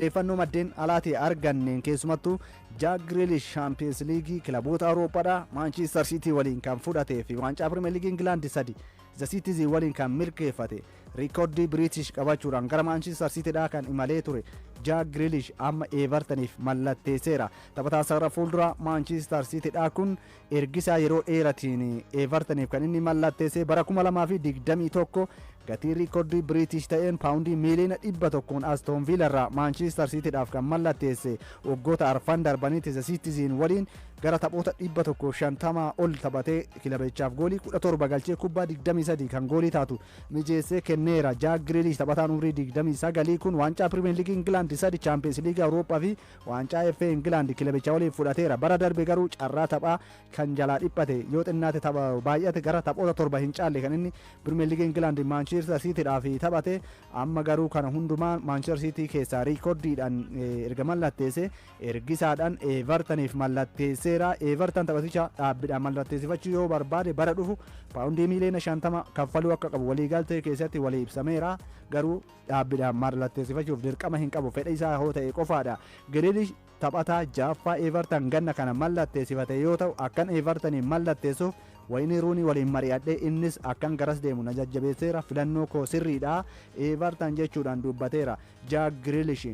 Odeeffannoo maddeen alaatii arganneen keessumattuu Jaak Grealish Shaampiyeens Liigii kilaboota Awurooppaadhaa Maanchiistar Siitii waliin kan fudhatee fi waancaa Pirimeer Liigii Ingilaandi sadi The Citizens waliin kan milkeeffate, riikoordii Biriitish qabachuudhaan gara Maanchiistar Siitiidhaa kan imalee ture Jaak Grealish amma Evertoniif mallatteesseera. Taphataa sarara fuulduraa Maanchiistar Siitiidhaa kun ergisaa yeroo dheeratiin Evertoniif kan inni mallatteesse bara 2021 gatii riikoordii Biriitish ta'een paawundii miiliyoona 100n Aston Villa irraa Maanchiistar Siitiidhaaf kan mallatteesse. Waggoota arfan darbanitti The Citizens waliin gara taphoota 150 ol taphatee kilabichaaf goolii 17 galchee kubbaa 23 kan goolii taatu mijeessee kenneera. Jaak Grealish, taphataan umrii 29 kun, waancaa Pirimeer Liigii Ingilaand sadi, Chaampiyeens Liigii Awurooppaa fi waancaa FA Ingilaand kilabicha waliin fudhateera. Bara darbe garuu carraa taphaa kan jalaa dhiphate, yoo xinnaate tapha baay'ate gara taphoota torba hin caalle kan inni Pirimeer Liigii Ingilaand Maanchiistar Siitiidhaaf taphate. Amma garuu kana hundumaa Maanchiistar Siitii keessaa riikoordiidhaan erga mallatteesse ergisaadhaan Evertoniif mallatteesseera. Everton taphaticha dhaabbiidhaan mallatteessifachuu yoo barbaade bara dhufu paawundii miiliyoona 50 kaffaluu akka qabu waliigaltee keessatti walii ibsameera. Garuu dhaabbiidhaan mallatteessifachuuf dirqama hin qabu, fedha isaa yoo ta'e qofaadha. Grealish taphataa jaaffaa Everton ganna kana mallatteessifate yoo ta'u, akkan Evertoniin mallatteessuuf Wayinii Ruunii waliin mari'adhee innis akkan garas deemu na jajjabeesseera, filannoo koo sirriidha Everton jechuudhaan dubbateera Jaak Grealish.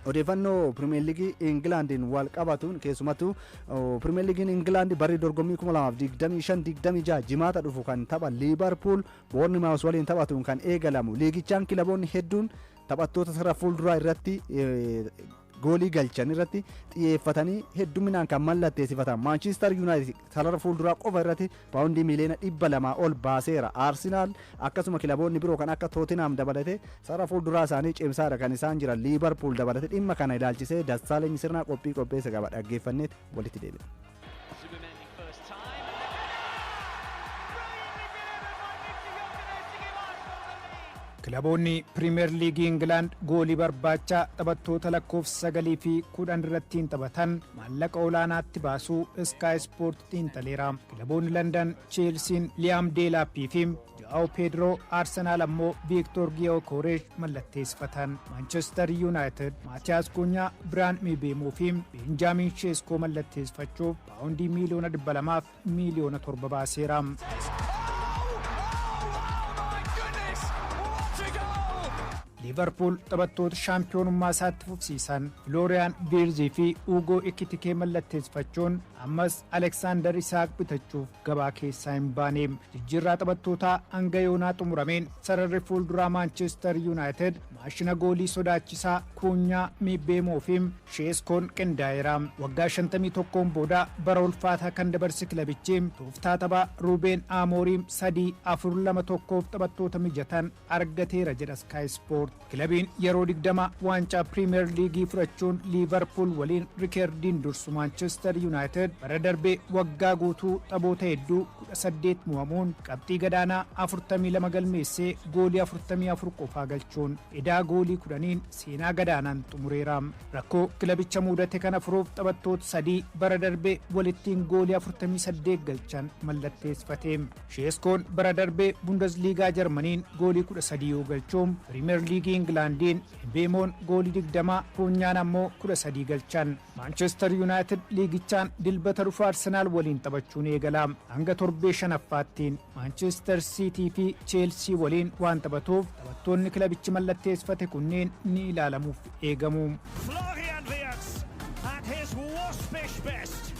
Odeeffannoo Pirimeer Liigii Ingilaandiin wal qabatuun, keessumattuu Pirimeer Liigiin Ingilaand barri dorgommii 2025-26 Jimaata dhufu kan tapha Liibarpuul Boornimaawus waliin taphatuun kan eegalamu. Liigichaan kilaboonni hedduun taphattoota sarara fuulduraa irratti goolii galchan irratti xiyyeeffatanii hedduminaan kan mallatteessifatan. Maanchiistar Yuunaayitid sarara fuulduraa qofa irratti paawundii miiliyoona 200 ol baaseera. Arsinaal akkasuma kilaboonni biroo kan akka Tootinhaam dabalatee sarara fuulduraa isaanii cimsaadha kan isaan jiran, Liibarpuul dabalatee. Dhimma kana ilaalchisee Dassaaleny Sirnaa qophii qopheessa qaba, dhaggeeffanneet walitti deebina. Zubimendi first time. Brilliantly delivered by Victor Gyökeres to give Arsenal the lead. Kilaboonni Pirimeer Liigii Ingilaand goolii barbaacha taphattoota lakkoofsa 9 fi 10 irratti taphatan maallaqa olaanaatti baasuu Sky Sport xiinxaleera. Kilaboonni Landan Cheelsiin Liyaam Deelaappii fi Jo'aaw Peedroo, Arsenaal ammoo Viiktor Giyookoresh mallatteessifatan. Maanchestar Yuunaayitid Maatiyaas Kunyaa, Biraan Mibeemuu fi Beenjaamin Sheeskoo mallatteessifachuuf paawundii miiliyoona 200 miiliyoona 7 baaseera. Oh my goodness! What a goal! Liivarpuul taphattoota shaampiyoonummaa isaatti fufsiisan Flooriyaan Viirzii fi Uugoo Ikitikee mallatteessifachuun ammas Aleksaandar Isaak bitachuuf gabaa keessaa hin baane. Jijjiirraa taphattootaa hanga yoonaa xumurameen sararri fuulduraa Maanchestar Yuunaayitid maashina goolii sodaachisaa Kuunyaa, Mibeemoo fi Sheeskoon qindaa'eera. Waggaa 51 booda bara ulfaataa kan dabarse kilabichi tooftaa taphaa Ruubeen Amooriim 3-4-2-1f taphattoota mijatan argateera jedha Sky Sport. Kilabiin yeroo 20 waancaa Piriimeer Liigii fudhachuun Liivarpuul waliin rikeerdiin dursu Maanchestar Yuunaayitid bara darbee waggaa guutuu taphoota hedduu 18 mo'amuun qabxii gadaanaa 42 galmeessee goolii 44 qofaa galchuun edaa goolii 10n seenaa gadaanaan xumureera. Rakkoo kilabicha mudate kana furuuf taphattoota sadii bara darbee walittiin goolii 48 galchan mallatteessifate. Sheeskoon bara darbee Bundesliigaa Jarmaniin goolii 13 yoo galchuun, Piriimeer Liigii Ingilaandiin Beemoon goolii 20, Kuunyaan ammoo 13 galchan. Maanchestar Yuunaayitid liigichaan Dilbata dhufu Arsenaal waliin taphachuun eegala. Hanga torbee shanaffaattiin Maanchestar Siitii fi Cheelsii waliin waan taphatuuf taphattoonni kilabichi mallatteessifate kunneen ni ilaalamuuf eegamu. Florian Wirtz at his waspish best.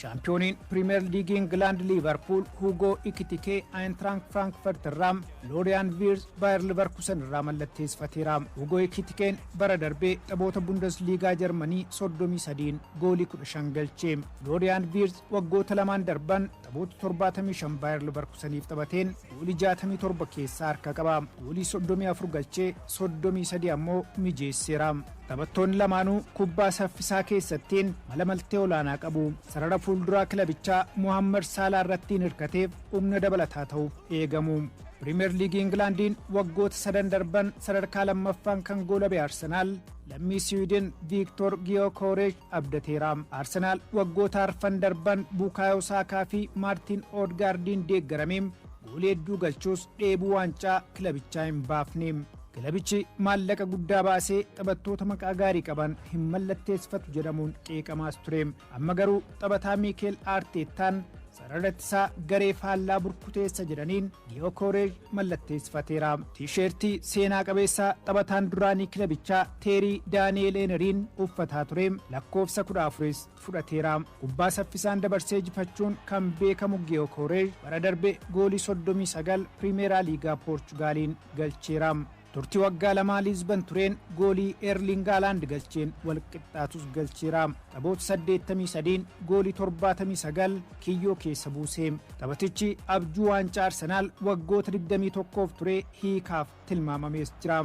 Shaampiyooniin Piriimeer Liigii Ingilaand Liivarpuul Huugoo Ikitikee Ayintraank Firaankfurt irraa, Flooriyaan Viirz Baayер Liverkusen irraa mallatteessifateera. Huugoo Ikitikeen bara darbee taphoota Bundesliigaa Jarmanii 33 goolii 15 galche. Flooriyaan Viirz waggoota lamaan darban taphoota 75 Baayер Liverkuseniif taphateen goolii 67 keessaa harka qaba. Goolii 34 galchee 33 ammoo mijeesseera. Taphattoonni lamaanuu kubbaa saffisaa keessattiin mala maltee olaanaa qabu. Sarara fuulduraa kilabichaa Muhammad Saalaa irratti hirkateef humna dabalataa ta'uuf eegamu. Piriimeer Liigii Ingilaandiin waggoota sadan darban sadarkaa lammaffaan kan goolabe Arsenaal lammii Siwiidin Viiktor Giyookoresh abdateera. Arsenaal waggoota arfan darban Bukaayoo Saakaa fi Maartiin Oodgaardiin deeggaramee goolii hedduu galchuus dheebuu waancaa kilabichaa hin baafne. Kilabichi maallaqa guddaa baasee taphattoota maqaa gaarii qaban hin mallatteessifatu jedhamuun qeeqamaas ture. Amma garuu taphataa Miikeel Aarteettaan sarara ittisaa garee faallaa burkuteessa jedhaniin Giyookoreej mallatteessifateera. Tiisheertii seenaa qabeessaa taphataan duraanii kilabichaa Teerii Daani'eel Eeneriin uffataa ture lakkoofsa 14s fudhateera. Kubbaa saffisaan dabarsee jifachuun kan beekamu Giyookoreej bara darbe goolii 39 Pirimeeraa Liigaa Poorchugaaliin galcheera. Turtii waggaa 2 Liizban tureen goolii Eerling Haalaand galcheen wal qixxaatus galcheera. Taphoota 83 goolii 79 kiyyoo keessa buuse. Taphatichi abjuu waancaa Arsenaal waggoota 21f ture hiikaaf tilmaamamees jira.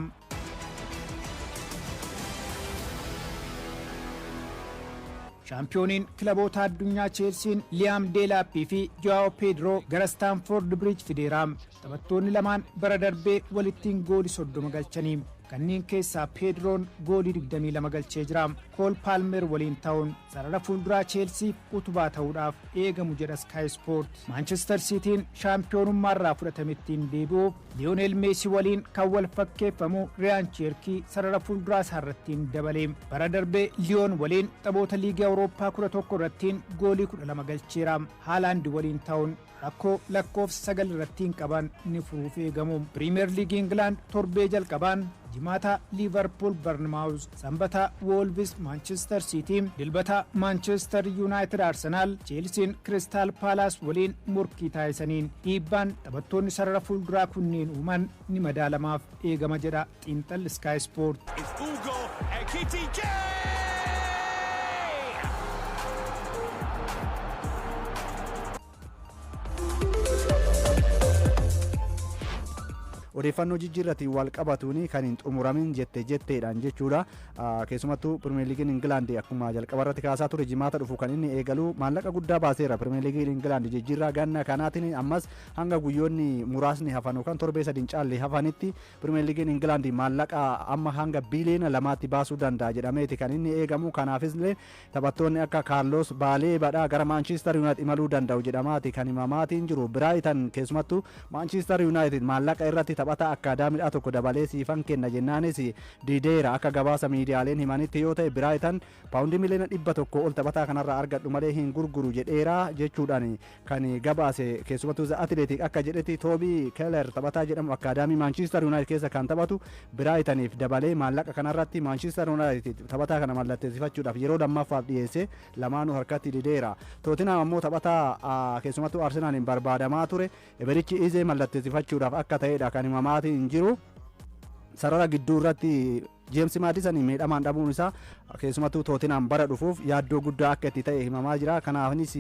Shaampiyooniin kilaboota addunyaa Cheelsiin Liyaam Deelaappii fi Jo'aaw Peedroo gara Staanfoord Biriij fideera. Taphattoonni lamaan bara darbee walittiin goolii 30 galchanii. Kanneen keessaa Peedroon goolii 22 galchee jira. Kool Paalmer waliin ta'uun sarara fuulduraa Cheelsiif utubaa ta'uudhaaf eegamu jedha Sky Sport. Maanchestar Siitiin shaampiyoonummaarraa fudhatamettiin deebi'uuf Liyoonel Meesii waliin kan wal fakkeeffamu Riyaan Cheerkii sarara fuulduraa isaarrattiin dabale. Bara darbee Liyoon waliin taphoota liigii Awurooppaa 11 irrattiin goolii 12 galcheera. Haalaand waliin ta'uun rakkoo lakkoofsa 9 irrattiin qaban ni furuuf eegamu. Piriimeer Liigii Ingilaand torbee jalqabaan Jimaata Liivarpuul Barnmaawuz, Sanbata Woolvis Maanchestar Siitii, Dilbata Maanchestar Yuunaayitid Arsenaal, Cheelsiin Kiristaal Paalaas waliin morkii taasisaniin dhiibbaan taphattoonni sarara fuulduraa kunneen uuman ni madaalamaaf eegama jedha xiinxalli Sky Sport. It's Ugo Ekitike! Odeeffannoo jijjiirratiin wal qabatuun kan hin xumuramin jette jetteedhaan jechuudha. Keessumattuu Pirimeer Liigiin Ingilaand akkuma jalqaba irratti kaasaa ture jimaata dhufu kan inni eegalu maallaqa guddaa baaseera. Pirimeer Liigiin Ingilaand jijjiirraa ganna kanaatiin ammas hanga guyyoonni muraasni hafan yookaan torbee 3 caalle hafanitti Pirimeer Liigiin Ingilaand maallaqa amma hanga biiliyoona 2tti baasuu danda'a jedhameeti kan inni eegamu. Kanaafis illee taphattoonni akka Kaarlos Baaleebadhaa gara Maanchiistar Yuunaayitid imaluu danda'u jedhamaati kan himamaatiin jiru. Biraayitan keessumattuu Maanchiistar Yuunaayitid maallaqa irratti taphataa akkaadaamiidhaa tokko dabalee siifan kenna jennaanis dideera. Akka gabaasa miidiyaaleen himanitti yoo ta'e, Biraayitan paawundii miliyoona 100 ol taphataa kanarraa argadhu malee hin gurguru jedheera jechuudhaan kan gabaase. Keessumattuu The Athletic akka jedhetti, Toobii Keller taphataa jedhamu akkaadaamii Maanchiistar Yuunaayitid keessa kan taphatu Biraayitaniif dabalee maallaqa kanarratti Maanchiistar Yuunaayitid taphataa kana mallatteessifachuudhaaf yeroo lammaffaaf dhiyeesse, lamaanuu harkatti dideera. Tootinhaam ammoo taphataa keessumattuu Arsenaaliin barbaadamaa ture Eberichi Izee mallatteessifachuudhaaf akka ta'edha kan himamaatiin jiru. Sarara gidduu irratti Jeemsi Maadisan miidhamaan dhabuun isaa keessumattuu Tootinhaam bara dhufuuf yaaddoo guddaa akka itti ta'e himamaa jira. Kanaafis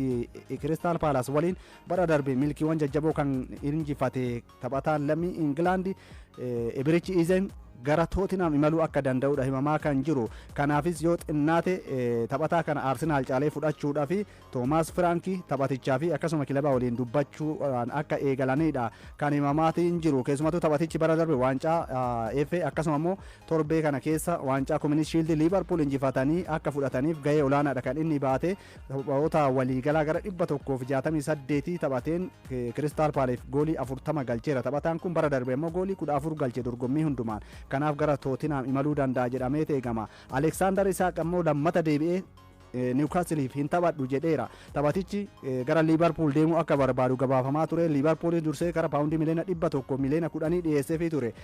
Kiristaal Paalaas waliin bara darbe milkiiwwan jajjaboo kan injifate taphataan lammii Ingilaandi Eberichi Izeen gara Tootinhaam imaluu akka danda'udha himamaa kan jiru. Kanaafis yoo xinnaate taphataa kana Arsenaal caalee fudhachuudhaaf Toomaas Firaankii taphatichaa fi akkasuma kilaba waliin dubbachuudhaan akka eegalanidha kan himamaatiin jiru. Keessumattuu taphatichi bara darbe waancaa FA, akkasuma immoo torbee kana keessa waancaa Community Shield Liverpool injifatanii akka fudhataniif gahee olaanaadha kan inni baate. Taphoota waliigalaa gara 168 taphateen Kiristaal Paaleef goolii 40 galcheera. Taphataan kun bara darbe immoo goolii 14 galche dorgommii hundumaan. Kanaaf gara Tootinhaam imaluu danda'a jedhamee eegama. Aleksaandar Isaaq ammoo lammata deebi'ee Niwukaasiliif hin taphadhu jedheera. Taphatichi gara Liibarpuul deemuu akka barbaadu gabaafamaa ture. Liibarpuulis dursee gara paawundii miliyoona 100 miliyoona 10 dhiyeesseefii ture.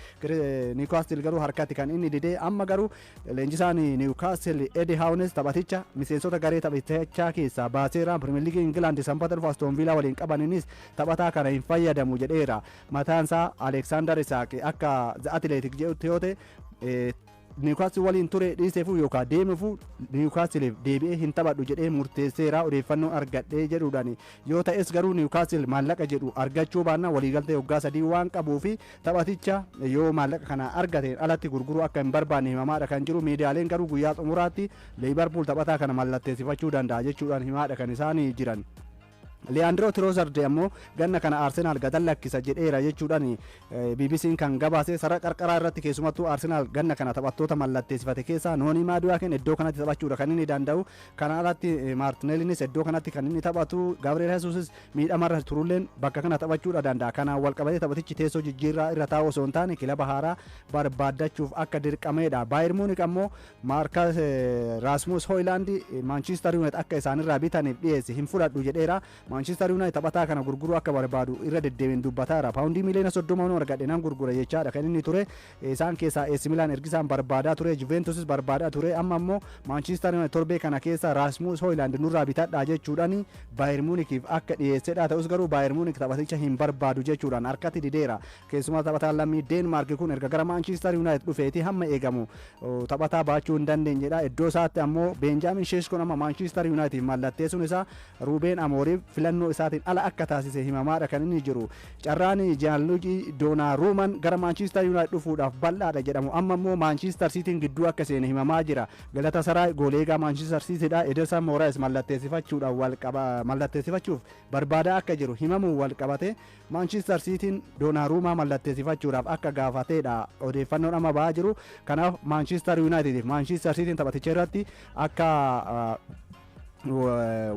Niwukaastil garuu harkatti kan inni didee. Amma garuu leenjisaan Niwukaastil Edi Haawunes taphaticha miseensota garee taphichaa keessaa baaseera. Pirimeer Liigii Ingilaand sanbata dhufu Astoon Viilaa waliin qabaninis taphataa kana hin fayyadamu jedheera. Mataansaa Aleksaandar Isaaq akka The Athletic jedhutti yoo ta'e, Niwukaastil waliin ture dhiiseefuu yookaan deemuufuu Niwukaastiliif deebi'ee hin taphadhu jedhee murteesseera odeeffannoo argadhee jedhuudhaan. Yoo ta'es garuu Niwukaastil maallaqa jedhu argachuu baannaan waliigaltee waggaa 3 waan qabuu fi taphaticha yoo maallaqa kana argateen alatti gurguruu akka hin barbaanne himamaadha kan jiru. Miidiyaaleen garuu guyyaa xumuraatti Liibarpuul taphataa kana mallatteessifachuu danda'a jechuudhaan himaadha kan isaan jiran. Leandro Trossard ammoo ganna kana Arsenaal gad lakkisa jedheera jechuudhaan BBC'n kan gabaase. Sarara qarqaraa irratti keessumattuu Arsenaal ganna kana taphattoota mallatteessifate keessaa Noonii Maaduwaaken iddoo kanatti taphachuudha kan inni danda'u. Kana alatti Maartinellinis iddoo kanatti kan inni taphatu, Gabriel Jesusis miidhamarra turulleen bakka kana taphachuudha danda'a. Kanaan wal qabatee taphatichi teessoo jijjiirraa irra taa'u osoo hin taane kilaba haaraa barbaaddachuuf akka dirqameedha. Baayern Muunik ammoo Maarkas Rasmus Hoylaand Manchester United akka isaanirraa bitaniif dhiyeesse hin fudhadhu jedheera. Manchester United taphataa kana gurguruu akka barbaadu irra deddeebiin dubbataara. Paawundii miliyoona 30 argadhe nan gurgura jechaadha kan inni ture. Isaan keessaa AC Milan ergisaan barbaadaa ture, Juventusis barbaadaa ture. Amma ammoo Manchester United torbee kana keessa Rasmus Hoylaand nurraa bitadhaa jechuudhaan Bayern Munichiif akka dhiyeessedha. Ta'us garuu Bayern Munich taphaticha hin barbaadu jechuudhaan harkatti dideera. Keessumaa taphataan lammii Deenmaark kun erga gara Manchester United dhufeeti hamma eegamu taphataa baachuu hin dandeenyedha. Iddoo isaatti ammoo Benjamin Sesko amma Manchester United mallatteessuun isaa Ruben Amorim filannoo isaatiin ala akka taasise himamaadha kan inni jiru. Carraan Gianluigi Donnarummaan gara Manchester United dhufuudhaaf bal'aadha jedhamu amma immoo Manchester Cityin gidduu akka seene himamaa jira. Galatasaray goleegaa Manchester Cityidha Ederson Moraes mallatteessifachuudhaaf wal qaba mallatteessifachuuf barbaadaa akka jiru himamuu wal qabate Manchester Cityin Donnarummaa mallatteessifachuudhaaf akka gaafateedha odeeffannoon amma ba'aa jiru. Kanaaf Manchester United Manchester Cityin taphaticha irratti akka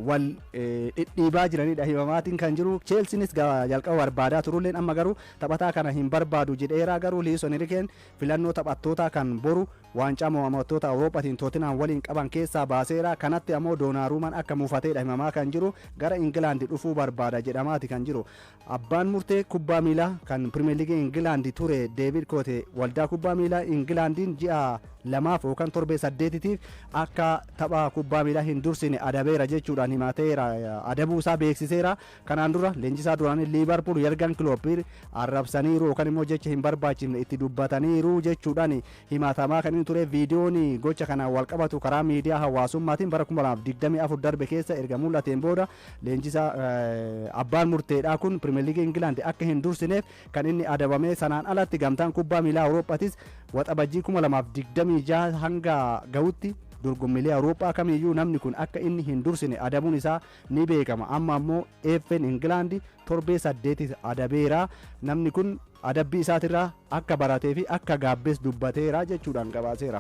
wal dhidhiibaa jiranidha himamaatiin kan jiru. Cheelsiinis jalqaba barbaadaa turulleen amma garuu taphataa kana hin barbaadu jedheera. Garuu Luis Enriqueen filannoo taphattootaa kan boru waancaa mo'amtoota Awurooppaatiin Tootinaan waliin qaban keessaa baaseera. Kanatti ammoo Doonaruumaan akka muufateedha himamaa kan jiru. Gara Ingilaandi dhufuu barbaada jedhamaati kan jiru. Abbaan murtee kubbaa miilaa kan Pirimeer Liigii Ingilaandi ture Deevid Koote waldaa kubbaa miilaa Ingilaandiin ji'a 2f yookaan torbee 8tiif akka tapha kubbaa miilaa hin dursine adabeera jechuudhaan himateera, adabuu isaa beeksiseera. Kanaan dura leenjisaa duraanii Liivarpuul Yargan Kiloop arrabsaniiru yookaan immoo jecha hin barbaachifne itti dubbataniiru jechuudhaan himatamaa kan inni ture. Viidiyoon gocha kanaan wal qabatu karaa miidiyaa hawaasummaatiin bara 2024 darbe keessa erga mul'ateen booda leenjisaa abbaan murteedhaa kun Pirimeer Liigii Ingilaand akka hin dursineef kan inni adabame. Sanaan alatti gamtaan kubbaa miilaa Awurooppaatis Waxabajjii 2026 hanga ga'utti dorgommiilee Awurooppaa kamiyyuu namni kun akka inni hin dursine adabuun isaa ni beekama. Amma ammoo FA'n Ingilaandi torbee 8 adabeera. Namni kun adabbii isaatirraa akka baratee fi akka gaabbees dubbateera jechuudhaan gabaaseera.